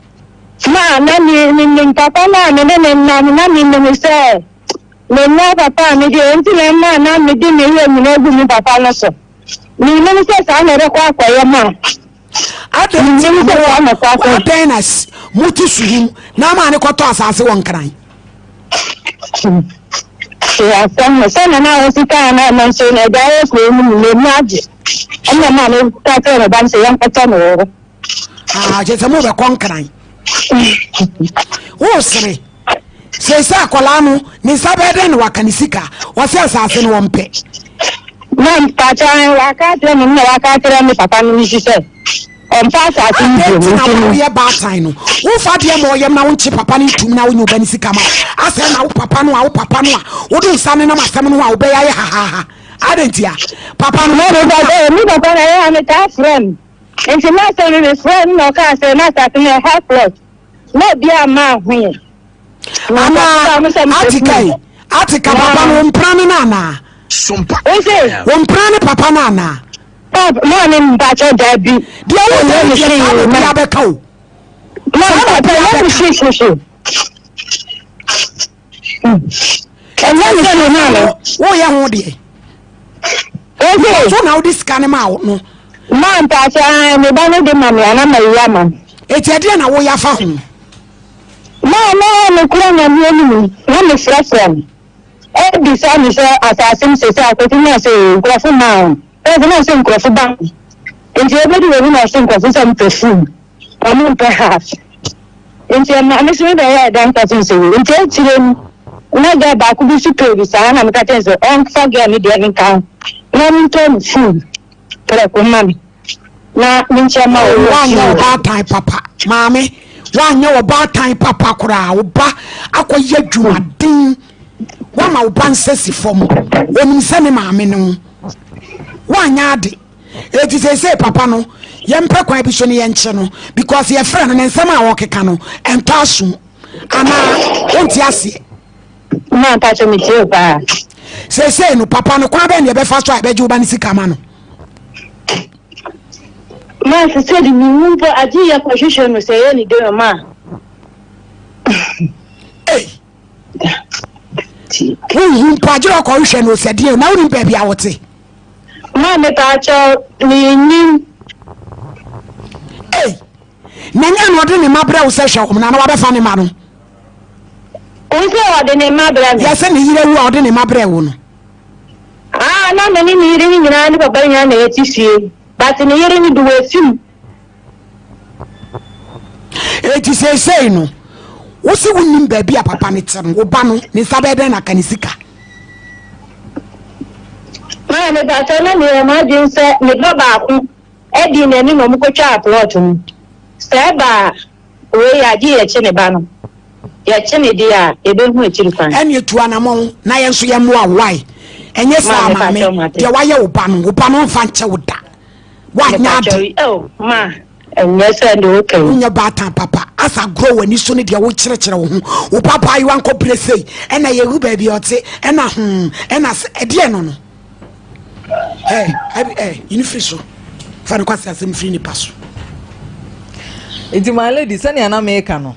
Ma, na menim papa no a me ne no nam, na menim sɛ mennya papa a mede, enti na ɛma na mede me werɛ nyinaa gu me papa no so. Menim sɛ saa na ɛbɛkɔ akɔyɛ ma. Adɛn nti na mo adɛn na mote suhum na ama ne kɔtɔ asase wɔ Nkran? Asɛm no sɛ na na ɔsi kaa na ɛno nso na ɛda yɛ kuro no mu n'ani agye ɛna maa me ka kyerɛ me ba no sɛ yɛnkɔtɔ no wɔ hɔ. Ah, kyerɛ sɛ mobɛkɔ Nkran. Wosere. Seesei akwadaa no ne nsa bɛyɛ dɛn na waka ne sika? Ɔsɛ asase no wɔmpɛ. Na mpakyɛ waka akyerɛ me na waka akyerɛ me papa no nso sɛ ɔmfa asase no bio. Adɛn nti na woyɛ baatan no womfa adeɛ ma ɔyam na wonkye papa no ntum na wonyɛ ɔba ne sika ma asɛ na wo papa no a wo papa no a wode nsa nenam asɛm no ho a wobɛyɛ ayɛ hahaha adɛn ntia papa no. Me papa na ɛyɛ a metaa frɛ no nti na sɛ mefrɛ no na ɔkaa sɛ na asase no ɛha plot na obiara mmaa ho yɛ. Anaa atika yi atika papa no mpra ne no anaa? Wɔmpra ne papa no anaa? Maame mpakyɛ daabi. Deɛ wo sɛ deɛ saa na obiara bɛka o. Saa na obiara bɛka. Ɛnyɛ ne sɛ ne maame. Woyɛ ho deɛ. So na wode sika no maa no. Maa mpakyɛ me ba no de ma me ana ma yi ama no. Eti ɛdeɛ na woyɛ afa ho? Maa na mekura Nyame anim na mefrɛfrɛ no ɛbisa me sɛ asase no sese akoto na ɔsɛ ee nkurɔfo maa ho ɛsɛ na ɔsɛ nkurɔfo ba ho nti ɛbɛdu baabi na ɔsɛ nkurɔfo sɛ mpɛ full ɔmo mpɛ half nti ɛma me so mebɛyɛ ɛdan kɔse nsɛ wei nti akyire no na girl baako bi so pɛɛ bi saa na meka kyerɛ sɛ ɔmfa girl no deɛ no nka ho na ɔntɔ no full prɛko ma me na menkyɛ ma wo. Woanyɛ ɔbaatan papa maame, woanyɛ ɔbaatan papa koraa. Wo ba akɔyɛ adwumaden, woama wo ba nsa si fam, onim sɛ ne maame ne wo. Woanyɛ ade. Eti seesei papa no, yɛmpɛ kwan bi so ne yɛnkye no because yɛfrɛ no ne nsɛm a ɔkeka no ɛntɔ asom anaa wonte aseɛ. Maa mpakyɛ me tie paa. Seesei no papa no kwan bɛn na yɛbɛfa so a yɛbɛgye wo ba no sika ma no? Maa sese de mehu mpo agye yɛ kɔhwehwɛ no sɛ ɛyɛ ne dɛn maa. Ei. Wonhu mpo agye ɔkɔhwehwɛ no sɛ deɛ na wonim baabi a wote. Maa mepaakyɛw mennim. Ei. Na nyɛ na ɔde ne mma brɛ wo sɛ hwɛ wɔn na na wabɛfa ne mma no. Wo sɛ ɔde ne mma brɛ me. Yɛ sɛ ne yere awu a ɔde ne mma brɛ wo no. Ah, na me ne ne yere no nyinaa ne papa nyinaa na yɛte fie. But ne yere no de wafi mu. Eti seesei no, wo se wonnim baabi a papa no te no, wo ba no, ne nsa bɛyɛ dɛn na aka ne sika? Maa mepakyɛw na meyɛ m'adwene sɛ me ba baako Ɛdii n'ani na wɔkɔtwaa plɔt no. Sɛ ɛba a, wei a, gye yɛkye ne ba no. Yɛkye no deɛ a, yɛbɛhu akyiri kwan. Ɛneɛ tu anamɔn na yɛn nso yɛmmoa wo wai ɛnyɛ saa Maame, maame pakyɛw mate. deɛ wayɛ wo ba no wo ba no ɔmfa nkyɛ wo da woanyɛ ade. Mepakyɛw oh ma ɛnyɛ sɛ deɛ woka yi. Wonyɛ baatan papa asa agorɔ w'ani so ne deɛ wokyerɛkyerɛ wo ho wo ba baayewa nkɔbrɛ sei ɛna yɛhu baabi a ɔte ɛna hmm ɛna sɛ ɛdeɛ no no. Hey, hey, yi no firi so. Fa no kwasi asɛm firi nipa so. Nti my lady sɛnea na meka no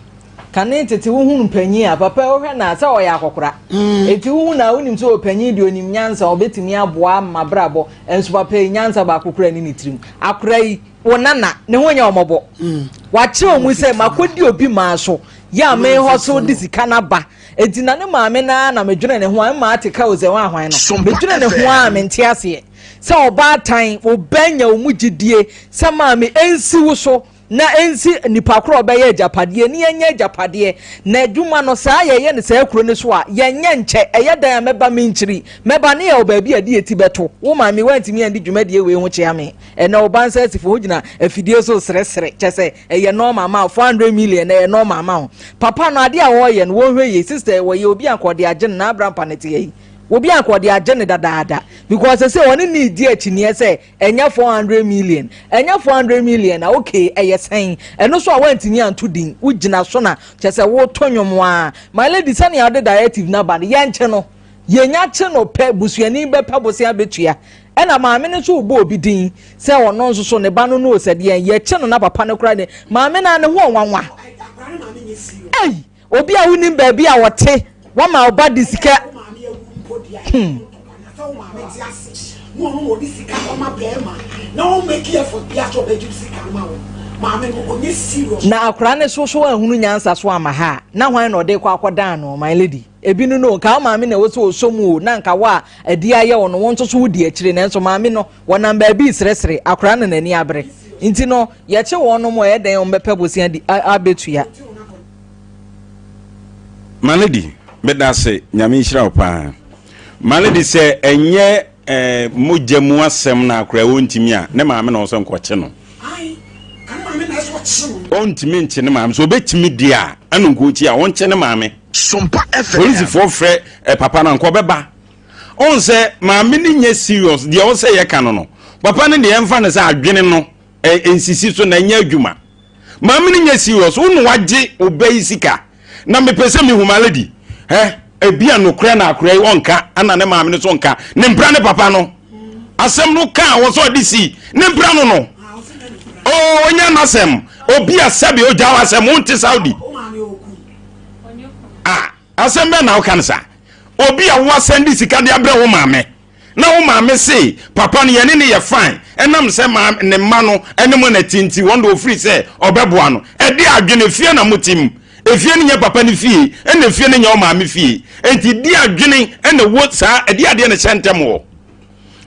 kane tete wohunu panyin a papa wohwɛ na sɛ ɔyɛ akɔkora mm. eti wohu na wonim sɛ ɔpanyin deɛ onim nyansa ɔbɛtumi aboa ma brabɔ nso papa yi nyansa baako kura ne ne tirim akora yi wo nana ne ho nyɛ ɔmɔbɔ mm. wakyerɛ ɔmu sɛ makɔdi obi maa so yɛ a mehɔ so de sika no aba Enti na ne maame no ara na medwene ne ho a mma ate ka o sɛ hwan hwan no. Medwene ne ho a mente aseɛ. Sɛ ɔbaatan, wo ba anya wo mu gyidie sɛ maame ɛnsi wo so. na ɛnsi nipa korɔ ɔbɛyɛ agyapadeɛ ne yɛnyɛ agyapadeɛ na adwuma no saa yɛyɛ no saa kuro no so a yɛnyɛ nkyɛ ɛyɛ dan a mɛba me nkyiri mɛba ne yɛwɔ baabi a ɛde yɛti bɛto wo maame woantumi andi dwumadie wei ho kyea me ɛnɛ wo ba nsa asifo wogyina afidie so seresere kyɛ sɛ ɛyɛ normal ma wo 400 million ɛyɛ normal ma wo papa no adeɛ a wɔyɛ no wɔnhwɛ yie sister wɔyɛ obi anka ɔde agye no na abrampa ne te yi obi anka ɔde agye no dadaada because sɛ ɔne ne di akyiniɛ sɛ Ɛnyɛ 400 million. Ɛnyɛ 400 million a, okay, ɛyɛ sɛn? Ɛno so a woantumi anto din. Wogyina so na kyerɛ sɛ woto nnwom a. My lady, sɛnea wode directive no aba no, yɛnkye no. Yɛnya kye no pɛ, busuani bɛpɛ bosea bɛtua. Ɛna maame no nso rebɔ obi din sɛ ɔno nso so ne ba no no o sɛ deɛn. Yɛkye no na papa no koraa ne maame no a ne ho ɔnwanwa. Ei! Obi a wonim baabi a ɔte, wama wo ba de sika. Hmm. Na akwaraa no so so ahunu nyansa so ama ha a, na hwan na ɔde kɔ akɔdan no, my lady? Ebi no no, nka wo maame na ɛwɔ sɛ ɔsɔ mu o, na nka wo a adi ayɛ wo no, wo nso so wodi akyire, nanso maame no, wɔnam baabi resresre, akwaraa no n'ani abere. Nti no, yɛkye wɔn nom a, ɛyɛ dɛn wɔn bɛpɛ bosea di abɛtua. My lady, medase, Nyame nhyira wo paa. My lady, sɛ ɛnyɛ eh, mogya mu asɛm na akora ɔntumi a, ne maame na ɔsɛ nkɔkye no. Ɔntumi nkye ne maame, sɛ ɔbɛtumi deɛ a, ɛna nkɔkyi a, ɔnkye ne maame. Sompa FM. Polisifoɔ frɛ eh, papa no anka ɔbɛba. Ɔn sɛ maame no nyɛ serious, deɛ ɔsɛ yɛka no no, papa no deɛ ɛmfa no sɛ adwene no eh, nsisi so na ɛnyɛ adwuma. Maame no nyɛ serious wo na wagye wo ba yi sika na mepɛ sɛ mehu my lady ɛ ebi a nokorɛ na akora yi ɔnka ana ne maame no so nka ne mpra ne papa no asɛm no ka wɔ sɛ ɔde si ne mpra no no oo onya n'asɛm obi a sɛbi ogya wɔ asɛm wonte Saudi a Asɛm bɛn na woka no saa? Obi a woasan de sika de abrɛ wo maame na wo maame se papa no yɛne no yɛ fine ɛnam sɛ maame ne mma no ne mo na te nti wɔn de ofiri sɛ ɔbɛboa no. Ɛde adwene efie na mote mu. Efie no nyɛ papa no fie ɛna efie no nyɛ wo maame fie. Enti di adwene ɛna ɛwɔ saa ɛde adeɛ na ɛhyɛ ntɛm wɔ.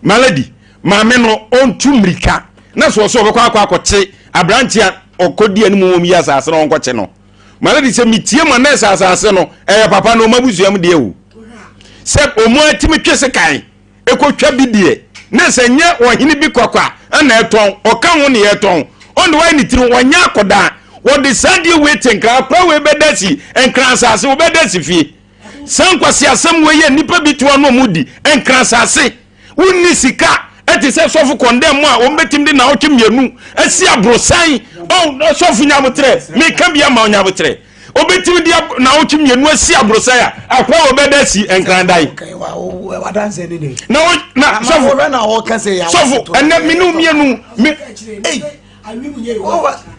My lady, maame no ɔntu mmirika na sɛ ɔsɛ ɔbɛkɔ akɔ akɔkye aberante a ɔkɔdi anim wɔm yi asase no ɔnkɔkye no. Malady sɛ metie ma nɛɛsɛ asase no ɛyɛ papa no ɔmo abusua mu deɛ o sɛ ɔmo atumi twe sekan ɛkɔtwa bi deɛ na sɛ nyɛ ɔhene bi kwakwa ɛna ɛtɔn ɔka ho ne yɛtɔn ɔno wayɛ ne tiri ɔnyɛ akɔdaa wɔde saa deɛ wei te nkran akora wei bɛda si nkran asase wɔbɛda si fie saa nkwasi asɛm wei yɛ nnipa bi to ano ɔmo di nkran asase Wonni sika te sɛ sɔfo kɔndɛm mu a wɔn bɛtumi de naawɔtwe mmienu asi aborosan. Oh, sɔfo nyabotrɛ, meka bi ama nyabotrɛ. Obetumi de naawɔtwe mmienu asi aborosan a akwa a wɔbɛda asi nkrandan. Na na sɔfo sɔfo ɛnɛ me ne mmienu me.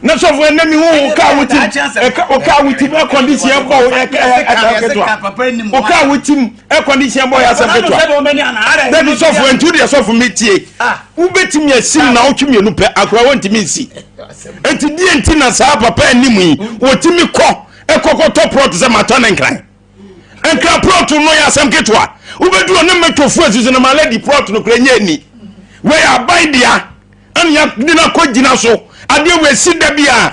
Na sɔfo ɛnɛ mi hu kaa wo tim ɔkaa wo tim ɛkɔndisi ɛbɔ wo ɛka ketewa ɔkaa wo tim ɛkɔndisi ɛbɔ yɛ asɛm ketewa dabi sɔfo ɛntu deɛ sɔfo mi tie wobɛtumi asim na wotwe mmienu pɛ akora wɔntumi nsi eti deɛ nti na saa papa anim yi wɔtumi kɔ ɛkɔkɔtɔ prɔt sɛ matɔ ne nkran Nkra prɔto no yɛ asɛm ketewa. Wobɛduru ɔne mɛtɔfoɔ asisi no ma lady prɔto no kora nyɛ ani. Wei aban dea ɛne yɛde no akɔ gyina so. Adeɛ wei si da bi a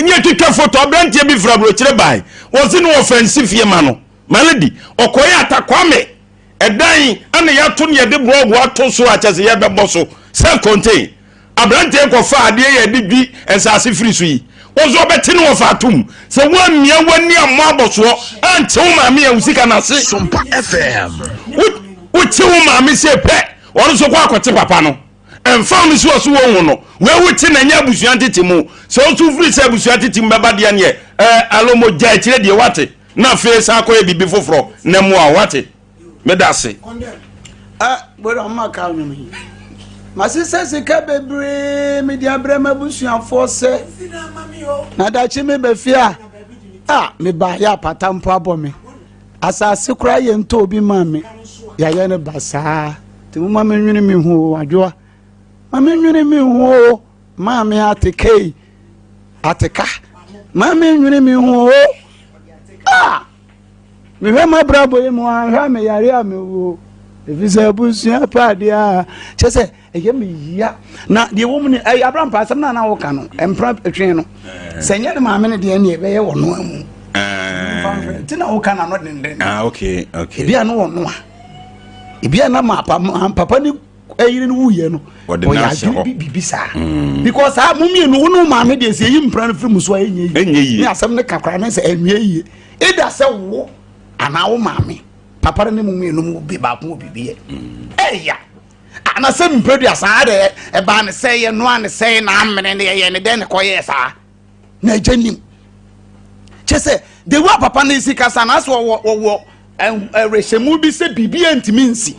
nyɛ twitwa foto aberanteɛ bi firi aburokyire bae. Wɔse no wɔfa nsi fie ma no. Ma lady ɔkɔyɛ atakwame ɛdan ɛne yɛato ne yɛde blɔɔgo ato so a kyɛ sɛ yɛbɛbɔ so self contain. Aberanteɛ kɔfa adeɛ yɛ de dwi nsaase firi so yi, wo nso ɔbɛte ne wɔfa atom. Sɛ woammia w'ani ammɔ abɔsoɔ ankye wo maame a wo sika no ase. Sompa FM. Wokye wo maame sei pɛ, ɔno nso kɔ akɔkye papa no. Ɛmfa wo no sɛ ɔso wɔnhu no. Wei wokye na ɛnyɛ abusua ntete mu. Sɛ wo nso wofiri sɛ abusua tete mu bɛba deɛ neɛ, ɛɛ alomo gya akyire deɛ woate. Na afei san akɔyɛ biribi foforɔ na mmoa wo woate. Meda ase. Ah, bro, I'm ka nnwom yi. Masesa sika bebree mede abrɛ m'abusuafoɔ sɛ na dakye meba fie a a meba yɛ apata mpo abɔ me asase koraa yɛ ntɔ obi maa me yɛayɛ no basaa nti moma menwene me ho o adwoa ma menwene me ho o maame atekei ateka ma menwene me ho o ah Mehwɛ m'abrabɔ yi mu a, hwɛ a meyare a mewuo. Ɛfiri sɛ abusua pa adeɛ a kyɛ sɛ ɛyɛ me ya na deɛ wɔ mu no ɛyɛ abrampa asɛm no a na woka no ɛmpra twe no sɛ nyɛ ne maame no deɛ ne ɛbɛyɛ wɔ noa mu nti na woka na no denden ah, okay, okay. ebi a no wɔ noa ebi a na ma papa ne ɛyere no wuyɛ no ɔyɛ adwene bi biribi saa mm. because saa mo mmienu wo ne wo maame deɛ sɛ ɛyi mpra no firi mu so a ɛnyɛ yie ne asɛm no kakra ne sɛ ɛnwie yie ɛda sɛ wo anaa wo maame papa no ne mu mmienu mu bi baako wɔ biribi yɛ ɛya anasɛ mprɛdua saa de ɛbaa ne sɛ yɛ noa ne sɛ na amene ne yɛyɛ ne dɛn ne kɔyɛɛ saa na agya nim kyɛ sɛ de wo a papa no si kasa na asɛ ɔwɔ ɔwɔ ɛwrɛhyɛmu bi sɛ biribi antumi nsi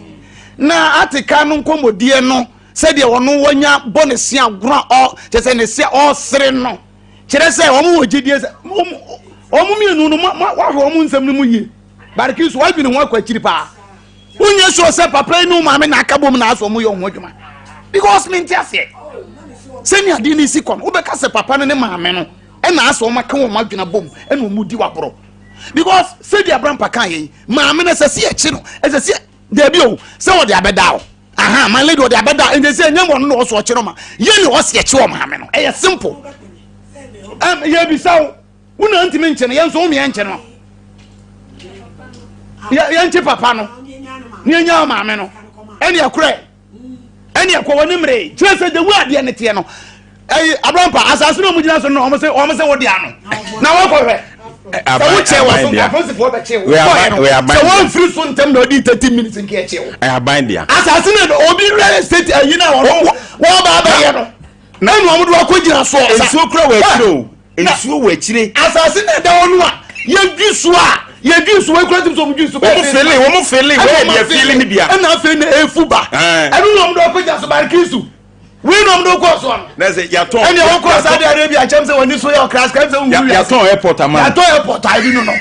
na ateka no nkɔmmɔdie no sɛdeɛ ɔno wanya bɔ ne se agorɔ a ɔ kyɛ sɛ ne se ɔsere no kyerɛ sɛ wɔn wɔ gyidie sɛ wɔn mmienu no wɔahwɛ wɔn nsɛm no mu yie Barkisu wadwene ho akɔ akyiri paa. Wonyɛ sure sɛ papa yi ne wo maame na aka bom na asɔ ɔmo yɛ ɔho adwuma. Because mente aseɛ. Sɛnea adeɛ no si kɔ no, wobɛka sɛ papa no ne maame no ɛna asɔ ɔmo aka wɔn adwene bom ɛna ɔmo di waborɔ. Because sɛdeɛ Abrampa kaa yɛ yi, maame no ɛsɛ sɛ yɛkye no, ɛsɛ sɛ daabi o, sɛ wɔde abɛda o. Aha, my lady ɔde abɛda nti sɛ ɛnyɛ wɔn na ɔsɔ ɔkye no ma yɛ ne ɔsɛ ɛkye wɔ maame no. Ɛyɛ simple. Ɛm yɛbisa wo. Wo na ntumi nkye no, yɛn nso wo mmea nkye no. Yɛnkye papa no, ne yɛnya maame no. Ɛne ɛkorɛ, ɛne ɛkɔ wɔ ne mmere. Kyerɛ sɛ de wo adeɛ ne teɛ no. Ɛyi abrampa asase na wɔn gyina so no wɔn sɛ wɔn sɛ wɔde ano na wɔkɔhwɛ. Sɛ wo kyɛ wɔ so nka apolisifoɔ bɛkye wo. Kɔɛ no sɛ wɔn mfiri so ntɛm na ɔdi 30 minutes nka ɛkye wo. Aban dea. Asase na obi real estate ɛyi na wɔn wɔn ba abɛyɛ no. Na wɔn de wakɔ gyina soɔ. Nsuo kura wɔ akyire o. Nsuo wɔ akyire. Asase na ɛda hɔ no a yɛdwi so a yɛdwi so wɔn kura tim sɛ wɔn dwi so. Wɔn fele wɔn fele wɔn yɛ deɛ fele ni bia. Ɛna afei na efu ba. Ɛno na wɔn de wakɔ gyina so barikisu. Wei na wɔn de kɔ soɔ no. Na sɛ yatɔn. Ɛna wɔn kɔ Saudi Arabia kyɛm sɛ wɔn ni so yɛ ɔkra sika sɛ wɔn wia. Yatɔn airport ama. Yatɔn airport ayi no no.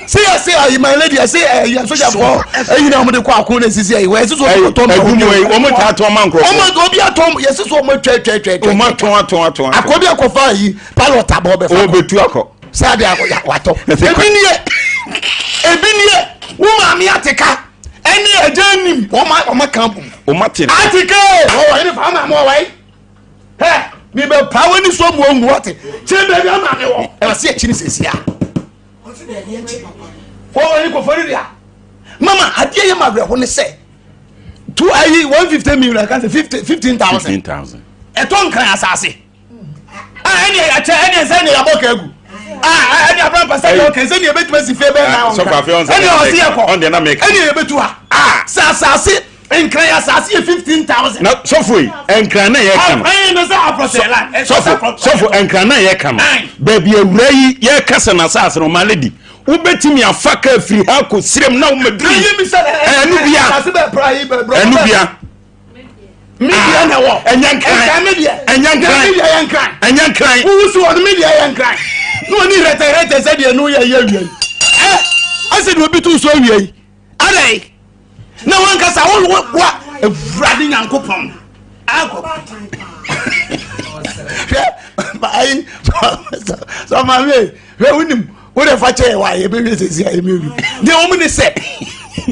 Sɛ yɛ sɛ ayi my lady yɛ sɛ ɛyɛ sojafo ɛyi na wɔn de kɔ ako na esisi ayi wɔ yɛ sɛ so wɔn tɔn ma obi. Wɔn ta atɔn ma nkurɔfoɔ. Wɔn obi atɔn yɛ sɛ so wɔn atwa atwa atwa atwa. Wɔn atɔn atɔn atɔn. Akɔ bi akɔfa ayi pilot abɔ bɛfa. Wɔn bɛtu akɔ. Sɛ adi akɔ ya watɔ. Ebi nie ebi nie wo maame ateka ɛne ɛgya nim wɔn wɔn aka bom. Wɔn ate. Ateka wɔwɔ ɛne fa ama wɔwɔ yi. Hɛ mi bɛ pa wɔ ni so mu ohun wɔte kyerɛ baabi ama mi wɔ ɛwɔ se akyi ni sisi a. Wɔwɔ ni kɔfɔ ni dea. Mama adeɛ yɛ ma awerɛho ne sɛ two ayi 150 million kan sɛ 50 15,000. 15,000. Ɛtɔ nkran asase. Ɛne akyɛ ɛne sɛ ne yɛabɔ ka agu. Ɛne abrampa sɛ deɛ ɔka sɛ ne yɛbɛtumi asi fie bɛɛ na ɔnka. Ɛne ɔse yɛ kɔ. Ɛne yɛbɛtu ha. Sɛ asase nkran asase yɛ 15,000. Na sɔfo yi nkran na yɛka no. Ɛyɛ no sɛ aprɔsɛ la. Sɔfo sɔfo nkran na yɛka no. Baabi awura yi yɛka sɛ n'asase no ɔma lady wobɛtumi afa kaa firi ha kɔ sirem na womaduru ɛno bia ɛno bia media na wɔ ɛnyɛ nkran ɛnyɛ nkran ɛnyɛ nkran wusu wɔn media yɛ nkran na wɔn ni rɛtɛrɛtɛ sɛ deɛ no yɛ yɛ awia yi ɛ ɛsɛ deɛ obi tu so awia yi adai na wɔn kasa wɔn wɔ wa ewurade nyankopɔn akɔ hwɛ ayi sɔ maame hwɛ wunim wo de fa kyɛ wa yɛ bɛ wie sisi a yɛ bɛ wie deɛ wɔn ni sɛ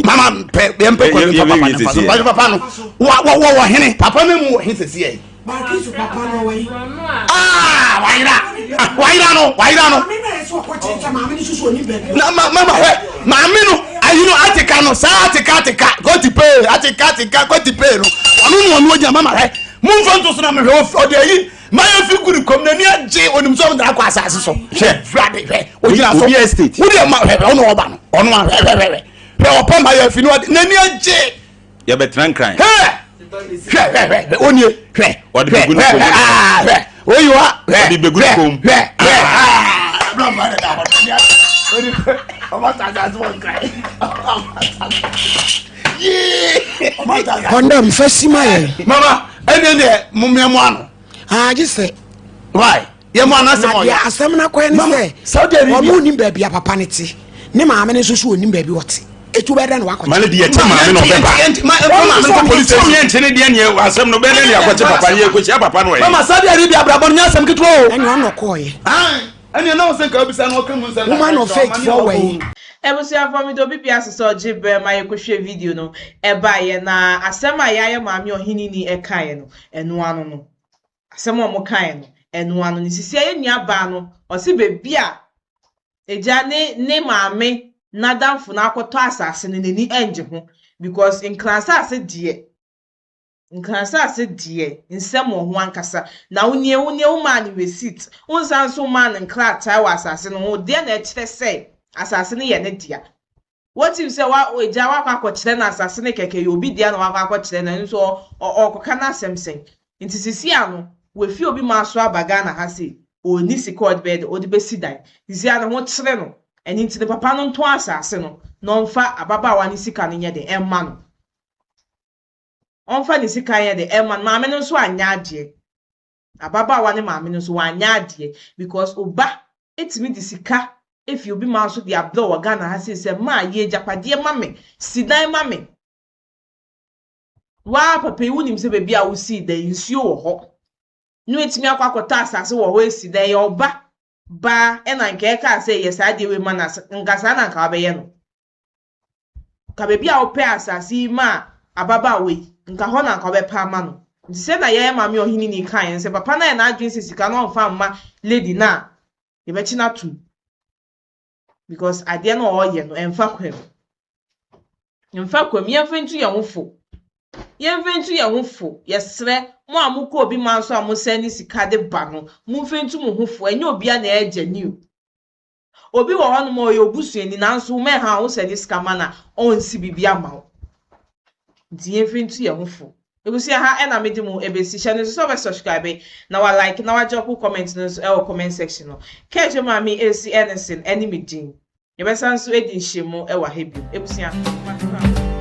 mama pɛ yɛn pɛ kɔ nipa papa ne fa so papa papa no wa wɔ wɔ wɔ hene papa no mu wɔ he sisi yɛ. Aa wayera wayera no wayera no. Na ma mama hwɛ maame no ayi no ateka no saa ateka ateka kɔti pee ateka ateka kɔti pee no ɔno na ɔno ogyina mama hwɛ mo nfa nto so na mehwɛ ɔde ayi. Mayɛ fi gu ne kɔm n'ani agye onim sɛ ɔmo de akɔ asase so hwɛ wurade hwɛ ogyina so Obi estate. wode ma hwɛ ɔno ɔba no ɔno a hwɛ hwɛ hwɛ hwɛ ɔpɛ mayɛ fi no ɔde n'ani agye Yɛbɛtena nkran. hwɛ hwɛ hwɛ hwɛ hwɛ onie hwɛ Ɔde hwɛ bɛgu ne hwɛ kɔn mu. aa hwɛ oyi wa hwɛ Ɔde bɛgu ne hwɛ kɔn mu. hwɛ hwɛ aa abúlé ɔmo da hɔ n'ani agye ɔde ɔmo ata asase wɔ nkran yee ɔmo ata asase. Kɔndɛm fa si ma yɛn. Mama ɛnɛ deɛ mo mmea mo ano. Ah, gye sɛ. Why? Yɛ mo anasɛm ɔyɛ. Na deɛ asɛm no akɔyɛ ne sɛ. Saudi Arabia. Ɔno onim baabi a papa no te. Ne maame no nso so onim baabi ɔte. Etu bɛyɛ dɛ na wakɔkyɛ. Mane deɛ ɛkyɛ maame na ɔbɛba. Maame nkɔ police station. Yɛn nkyɛn deɛ neɛ asɛm no bɛyɛ dɛ ne akɔkyɛ papa no yɛkɔhyia papa no ɛ. Mama Saudi Arabia abrabɔ no nyɛ asɛm ketewa o. Ɛne ɔnɔ kɔɔyɛ. Ɛne ɛna ɔsɛ nka obisa na ɔka mu nsɛm. Woman of faith fɔ wɔ yi. Abusuafoɔ meda obi biara ase sɛ ɔgye berɛ ma yɛkɔhwɛ video no ɛbaeɛ na asɛm a yɛayɛ maame ɔheneni ɛkaeɛ no ɛno ano no asɛm a wɔkaeɛ no ɛno ano no sisi yɛ nua baa no ɔse baabi a agya ne ne maame n'adamfo no akɔtɔ asase no n'ani ɛngye ho because nkran asase deɛ Nkransase deɛ, nsɛm wɔ ho ankasa. Na wo nie, wo nie, womaa no receipt, wonsan nso mmaa no nkrataa wɔ asase no ho, deɛn na ɛkyerɛ sɛ asase no yɛ ne dea? Wotim sɛ wa, agya wakɔ akɔkyerɛ no asase no kɛkɛ, ɛyɛ obi dea na wakɔ akɔkyerɛ no, ɛno nso ɔ, ɔ, ɔrekɔka n'asɛm sɛn? Nti sisi ano, wafi obi man so aba Ghana ha sei, ɔnni sika a ɔde bɛyɛ dɛ, ɔde bɛsi dan. Sisi ano ho kyere no, ɛno nti ne papa no ntɔn asase no, na ɔmfa ababaawa no sika no nyɛ dɛn, ɛmma no. Ɔmfa ne sika nyɛ dɛ ɛma no. Maame no nso anyɛ adeɛ. Ababaawa ne maame no nso wanyɛ adeɛ because oba etumi de sika efi obi man so de abrɛ wɔ Ghana ha sei sɛ maa yɛ agyapadeɛ ma me, si dan ma me. Waa papa yi wonim sɛ baabi a wosii dan nsuo wɔ hɔ. Ne watumi akɔ akɔtɔ asase wɔ hɔ esi dan yɛ ɔba baa ɛna nka ɛkaa sɛ yɛ saa adeɛ wei ma no nka saa na nka wabɛyɛ no. Nka baabi a wopɛ asase yi maa ababaawa yi, nka hɔ na nka wobɛpɛ ama no. Nti sɛ na yɛn maame ɔheneni kaeɛ no sɛ papa no ayɛ n'adwene sɛ sika no ɔmfa mma lady no a, yɛbɛkye no atom. Because adeɛ no a ɔreyɛ no, ɛmfa kwan mu. Ɛmfa kwan mu. Yɛmfa ntu yɛn ho fo. Yɛmfa ntu yɛn ho fo. Yɛsrɛ mo a mokɔ obi man so a mosɛne sika de ba no, momfa ntu mo ho fo. Ɛnyɛ obiara na ɛyɛ genuine. Obi wɔ hɔnom a ɔyɛ obusuani nanso wo mɛha wo sɛ ne sika ma no a ɔnsi biribi ama wo. Nti yɛmfa ntu yɛn ho fo. Ebusua ha ɛna mede mo ɛbɛsi. Hyɛ no nso sɛ wobɛ subscribe na wa like na wa drop comment no nso ɛwɔ comment section no. Kɛgye Maame Esi Ernestine ɛne me din. Yɛbɛsan nso adi nhyiamu ɛwɔ ha bio. Ebusua, makra mo.